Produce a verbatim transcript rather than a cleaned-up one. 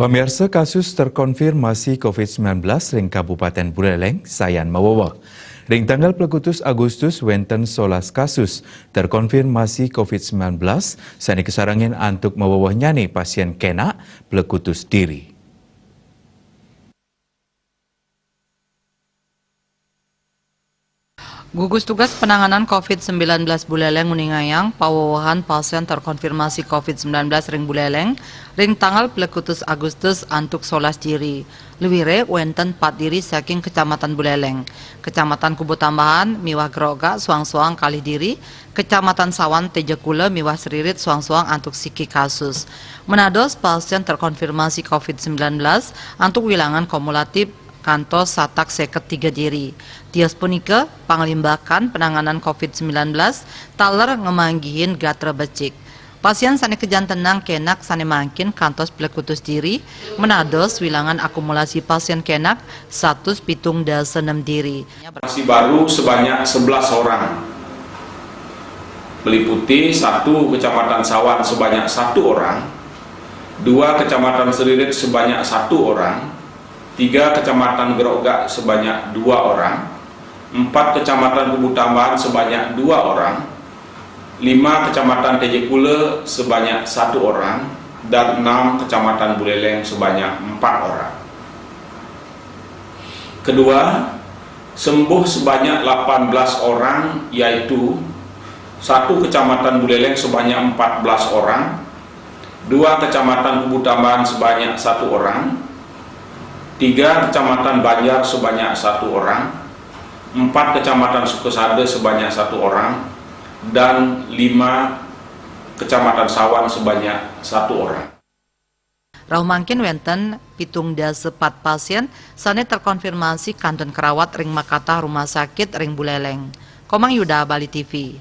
Pamirsa, kasus terkonfirmasi covid sembilan belas ring Kabupaten Buleleng sayan maweweh. Ring tanggal pelekutus Agustus wenten solas kasus terkonfirmasi covid sembilan belas sane kasarengin antuk mawewehnyane pasien kenak pelekutus diri. Gugus Tugas Penanganan covid sembilan belas Buleleng nguningayang pawewehan pasien terkonfirmasi covid sembilan belas ring Buleleng ring tanggal pelekutus Agustus antuk solas diri. Luire wenten pat diri saking Kecamatan Buleleng, Kecamatan Kubutambahan miwah Gerogak soang-soang kalih diri, Kecamatan Sawan, Tejakula miwah Seririt soang-soang antuk siki kasus. Menados pasien terkonfirmasi covid sembilan belas antuk wilangan kumulatif kantos satak seket tiga diri. Tios punika, panglimbakan penanganan covid sembilan belas taler ngamanggihin gatra becik. Pasien sane kajantenang kenak sane mangkin kantos pelekutus diri, menados wilangan akumulasi pasien kenak satus pitung dasa nem diri. Masih baru sebanyak sebelas orang, meliputi satu Kecamatan Sawan sebanyak satu orang, dua Kecamatan Seririt sebanyak satu orang, tiga Kecamatan Gerogak sebanyak dua orang, empat Kecamatan Kubutambahan sebanyak dua orang, lima Kecamatan Tejakula sebanyak satu orang, dan enam Kecamatan Buleleng sebanyak empat orang. Kedua, sembuh sebanyak lapan belas orang, yaitu satu Kecamatan Buleleng sebanyak empat belas orang, dua Kecamatan Kubutambahan sebanyak satu orang, tiga Kecamatan Banjar sebanyak satu orang, empat Kecamatan Sukasada sebanyak satu orang, dan lima Kecamatan Sawan sebanyak satu orang. Rauh mangkin wenten pitung dasa pat pasien sane terkonfirmasi kantun karawat ring makatah rumah sakit ring Buleleng. Komang Yuda, Bali T V.